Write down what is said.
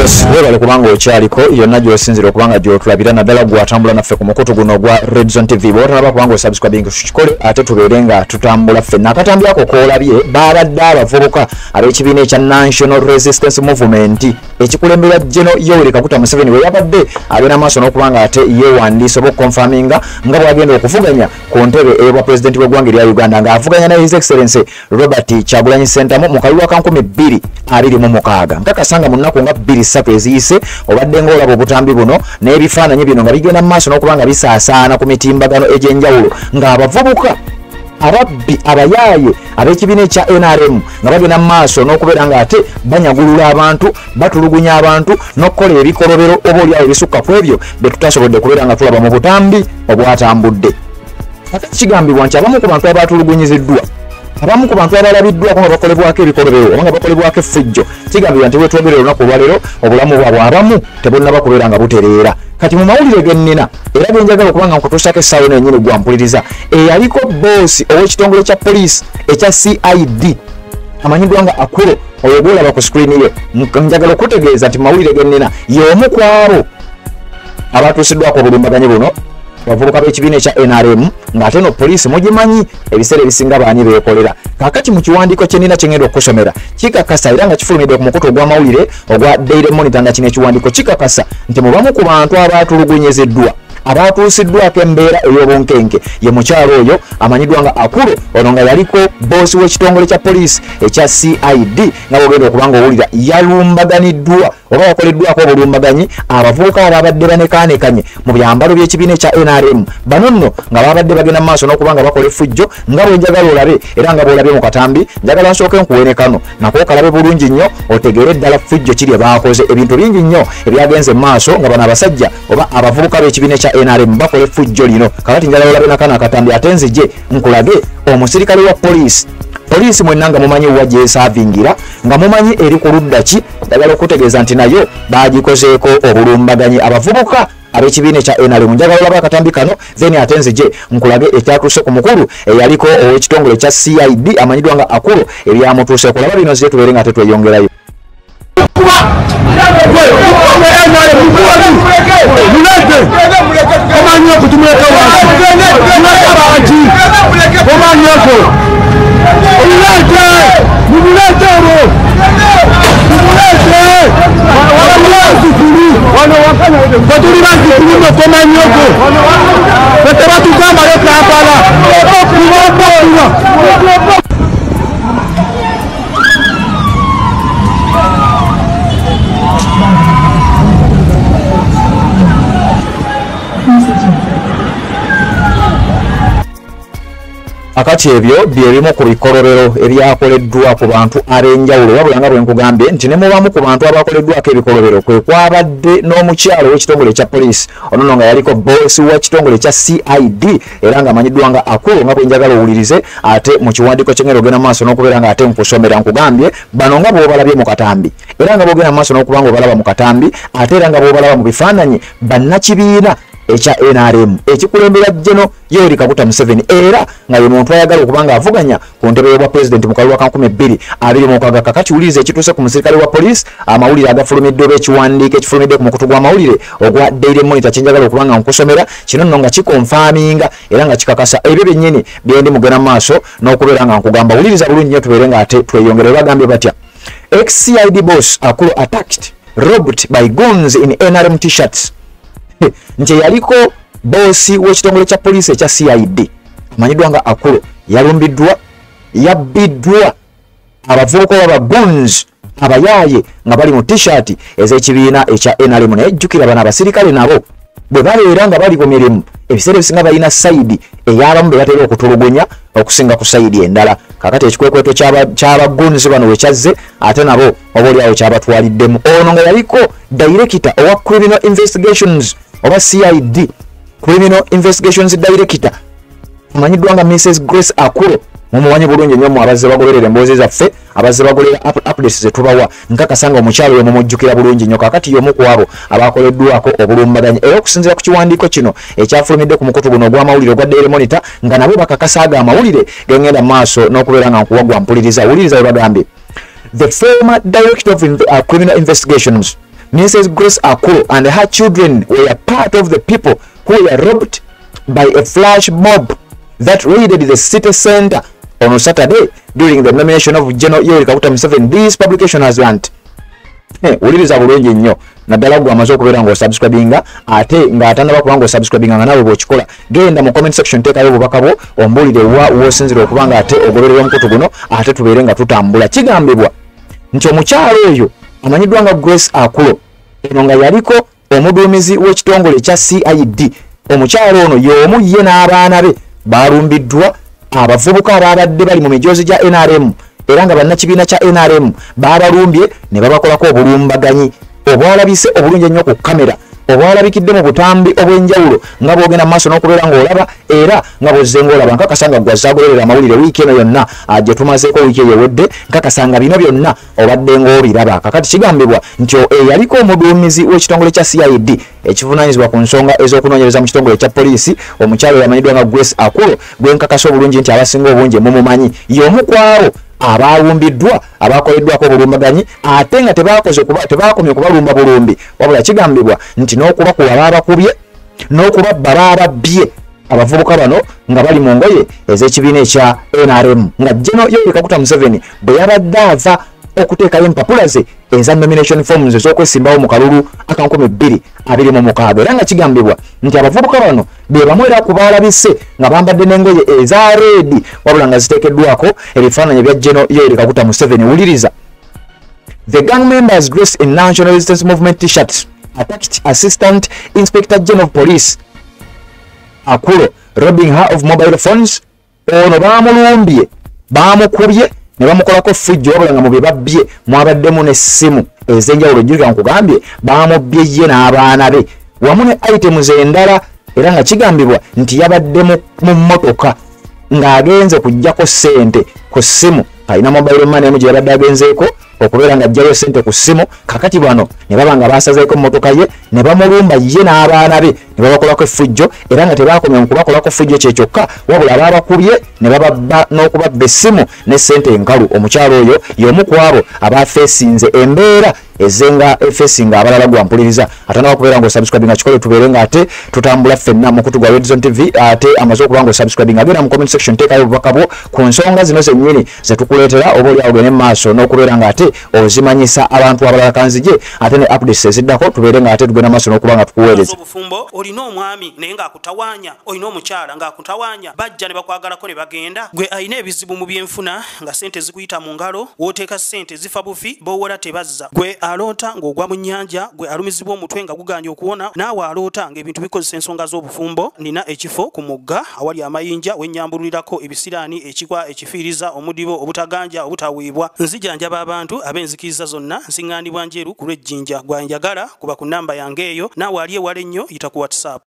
Yes, webale kubanga okyaliko yonna gy'osinzira okubanga gy'otulabira, naddala gwatambula naffe ku mukutu guno ogwa Redzone TV. Bw'otalaba kubanga osubscribing, kikole ate tubeere nga tutambula ffenna. Akatambi ako k'olabye baabadde abavubuka ab'ekibiina ekya National Resistance Movement ekikulembera General Yoweri Kaguta Museveni, we yabadde agenda maaso n'okubanga ate yeewandiisa oba okukonfaminga nga bw'agenda okuvuganya ku ntebe ey'obwa pulezidenti w'eggwanga erya Uganda, ng'avuganya ne His Excellency Robert Kyagulanyi Ssentamu mu kalulu aka 2026. Nkakasanga mu nnaku nga 2-3 eziyise obadde ng'olaba obutambi buno n'ebifaananyi bino nga bigenda mu maaso n'okuba nga bisaasaana ku mitimbagano egy'enjawulo, ng'abavubuka ababbi abayaaye ab'ekibiina ekya NRM nga bagenda mu maaso n'okubeera ng'ate banyagulula abantu, batulugunya abantu n'okukola ebikolobero oba oliawo ebisukka ku ebyo bye tutasobodde kubeera nga tulaba mu butambi obwatambudde. Ate kigambibwa nti abamu ku bantu abatulugunyiziddwa, abamu ku bantu abalabiddwako nga bakolebwako ebikolobero oba nga bakolebwako effujjo, kigambibwa nti wetwogerera olunaku olwaleero obulamu bwabwe abamu tebunnaba kubeera nga butereera. Kati mu mawulire ge nnina era ge njagala okuba nga nkutuusaako essaawa eno yennyini gwampuliriza, eyaliko boosi ow'ekitongole kya poliisi ekya CID amanyiddwa nga Akulo, oyo gw'olaba ku screen ye, njagala okutegeeza nti mu mawulire ge nnina y'omu ku abo abatuusiddwako obulumbaganyi buno, abavubuka b'ekibiina ekya NRM, ng'ate no poliisi mugimanyi ebiseera ebisinga baani beekolera. Kaakati mu kiwandiiko kye nnina kye ngenda okukusomera kikakasa era nga kifulumidde ku mukutu ogw'amawulire ogwa Daily Monitor, nga kino ekiwandiiko kikakasa nti mu bamu ku bantu abaatulugunyiziddwa, abaatuusiddwako embeera ey'obunkenke, ye mukyalo oyo amanyiddwa nga Akulo, ono nga yaliko boosi w'ekitongole kya poliisi ekya CID, nga bw'ogenda okuba nga owulira yalumbaganiddwa oba yakoleddwako obulumbaganyi abavubuka ababadde banekaanekanye mu byambalo by'ekibiina ekya NRM. Bano nno nga babadde bagenda mu maaso n'okuba nga bakola effujjo nga bwe njagala olabe, era nga bw'olabye mu katambi. Njagala nsooke nkuwene kano nako okalabe bulungi nnyo otegeere ddala ffujjo kiri baakoze. Ebintu bingi nnyo ebyagenze mu maaso nga bano abasajja oba abavubuka b'ekibiina ekya NRM bakola effujjo lino. Kakati njagala olabe nakano akatambi ate nzije nkulage omusirikale wa poliisi. Poliisi mwenna nga mumanyi wa gyesaavingira, nga mumanyi eri ku ludda ki, njagala okutegeeza nti nayo baagikozeeko obulumbaganyi abavubuka ab'ekibiina ekya NRM. Njagala olaba akatambi kano then ate nzije nkulage ekyatuuse ku mukulu eyaliko ow'ekitongole ekya CID amanyiddwa nga Akulo, ebyamutuuse. Kulaba bino zije tubeere nga tetweyongerayo. Akati ebyo bye bimu ku bikolobero ebyakoleddwa ku bantu ab'enjawulo, wabula nga bwe nkugambye nti ne mubamu ku bantu abakoleddwako ebikolobero kwe kwabadde n'omukyalo w'ekitongole ekya poliisi, ono nno nga yaliko boosi w'ekitongole ekya CID era ng'amanyiddwa nga Akulo, nga bwe njagala owulirize ate mu kiwandiiko kye ngenda ogenda maaso n'okubeera nga ate nkusomera. Nkugambye bano nga bw'obalabye mu katambi, era nga bw'ogenda maaso n'okuba nga obalaba mu katambi, ate era nga bw'obalaba mu bifaananyi, bannakibiina ekya NRM ekikulembera General Yoweri Kaguta Museveni, era nga ye muntu ayagala okuba nga avuganya ku ntebe y'obwa pulezidenti mu kalulu aka 2026. Kakati wuliriza ekituuse ku musirikale wa poliisi, amawulire agafulumidde oba ekiwandiiko ekifulumidde ku mukutu gw'amawulire ogwa Daily Monitor kye njagala okuba nga nkusomera kino nno nga kikonfaaminga era nga kikakasa ebyo byennyini bye ndi mugenda maaso n'okubeera nga nkugamba. Wuliriza bulungi nnyo tubeere nga ate tweyongere. Bagambye batya? Ex-CID boss Akulo attacked, robbed by goons in NRM t-shirts. Nti yaliko boosi w'ekitongole kya poliisi ekya CID amanyiddwa nga Akulo yalumbiddwa, yabbiddwa abavubuka oba bagoons abayaaye nga bali mu t-shirt ez'ekibiina ekya NRM. Naye jjukira bano abasirikale nabo bwe babeera nga bali ku mirimu ebiseera ebisinga balina side ey'abamu be batera okutulugunya okusinga ku side endala. Kakati ekikwekweto ky'abagoons bano we kyazze ate nabo oba oliawo kyabatwaliddemu. Ono nga yaliko director owa criminal investigations oba CID criminal investigations director amanyiddwa nga Mrs Grace Akulo, mumumanyi bulungi nnyo mu abazze bagoberera emboozi zaffe, abazze bagoberera updates ze tubawa, nkakasa nga omukyalo oyo mumujjukira bulungi nnyo. Kakati y'omu ku abo abakoleddwako obulumbaganyi, era okusinziira ku kiwandiiko kino ekyafulumidde ku mukutu guno ogw'amawulire ogwa Daily Monitor, nga nabo bakakasa ago amawulire gengenda maaso n'okubeera nga nkuwa gwa mpuliriza. Wuliriza bwe bagambye: the former director of criminal investigations Mrs. Grace Akulo and her children were part of the people who were robbed by a flash mob that raided the city center on Saturday during the nomination of General Yoweri Kaguta Museveni. This publication has learned. Wuliriza bulungi nnyo, naddala gwe amaze okubeera ng'osubscribinga ate ng'atannaba kuba ng'osubscribinga, nga naawe bw'okikola, genda mu comment section, teekayo obubaka bwo, ombuulire wa w'osinzira okuba nga ate ogoberera omukutu guno, ate tubeere nga tutambula. Kigambibwa nti omukyalo oyo amanyiddwa nga Grace Akulo, eno nga yaliko omuduumizi w'ekitongole ekya CID, omukyalo ono y'omu ye n'abaana be balumbiddwa abavubuka ababadde bali mu mijoozi gya NRM, era nga bannakibiina kya NRM babalumbye ne babakolako obulumbaganyi obwalabise obulungi ennyo ku kamera, obwalabikidde mu butambi obw'enjawulo nga bwogenda mu maaso n'okubeera ng'olaba era nga bw'ozze ng'olaba. Nkakasa nga gw'azaagoberera amawulire wiiki eno yonna gye tumazeeko, wiiki eyo ewedde, nkakasa nga bino byonna obadde ng'obiraba. Kakati kigambibwa nti eyaliko omuduumizi w'ekitongole kya CID ekivunaanyizibwa ku nsonga ez'okunoonyereza mu kitongole kya poliisi, omukyalo yamanyiddwa nga Grace Akulo, gwe nkakasa obulungi nti abasinga obungi mumumanyi, y'omu ku abo abalumbiddwa, abakoleddwako obulumbaganyi, ate nga tebakomye kubalumba bulumbi, wabula kigambibwa nti n'okubakuba baabakubye n'okubabba baababbye abavubuka bano nga bali mu ngoye ez'ekibiina ekya NRM, nga General Yoweri Kaguta Museveni bwe yabadde ava okuteekayo empapula ze eza nomination forms ez'okwesimbawo mu kalulu aka 2026. Era nga kigambibwa nti abavubuka bano be bamu era ku baalabise nga bambadde n'engoye eza red, wabula nga ziteekeddwako ebifaananyi bya General Yoweri Kaguta Museveni. Wuliriza. The gang members dressed in National Resistance Movement t-shirts attacked Assistant Inspector General of Police Akulo, robbing her of mobile phones. Ono baamulumbye, baamukubye ne bamukolako fujjo, wabula nga mu bye babbye mwabaddemu n'essimu ez'enjawulo. Jjukira nkugambye baamubbye ye n'abaana be wamu ne items endala, era nga kigambibwa nti yabadde mu mmotoka ng'agenze kuggyako ssente ku ssimu, alina mobile money emu gye yabadde agenzeeko okubeera ng'aggyayo ssente ku ssimu. Kakati bano ne baba nga basazeeko emmotoka ye ne bamulumba ye n'abaana be ne babakolako effujjo, era nga tebakomye mu kubakolako effujjo kye kyokka, wabula baabakubye ne bababba n'okubabba essimu ne ssente enkalu. Omukyalo oyo y'omu ku abo abafeesinze embeera ezenga efeesinga abalala. Gwampuliriza atanaba kubeera ng'osubscribinga, kikole tubeere nga ate tutambula ffenna mukutu gwa Redzone TV. Ate amaze okuba ng'osubscribinga, agenda mu comment section, teekayo obubaka bwo ku nsonga zino zennyini zetukuleetera, oba oli awo ogende mu maaso n'okubeera nga ate ozimanyisa abantu abalala. Kanzije ate ne updates eziddako, tubeere nga ate tugenda maaso n'okuba nga tukuweereza. Obufumbo, olina omwami naye ng'akutawaanya, olina omukyala ng'akutawaanya, bajja ne bakwagalako ne bagenda. Gwe alina ebizibu mu byenfuna nga sente zikuyita mu ngalo, w'oteeka sente zifa bufi, b'owola tebazza. Gwe aloota ng'ogwa mu nnyanja, gwe alumizibwa omutwe nga guganye okuwona, naawe aloota ng'ebintu bikozesa ensonga z'obufumbo, nina ekifo ku mugga awali amayinja wennyambululirako ebisiraani, ekikwa, ekifiiriza, omudibo, obutaganja, obutaweebwa. Nzijanjaba abantu ab'enzikiriza zonna, nsiŋŋaanibwa Njeru ku lw'Ejjinja. Gwanjagala kuba ku nnamba yange eyo, naawe ali ewala ennyo yita ku WhatsApp.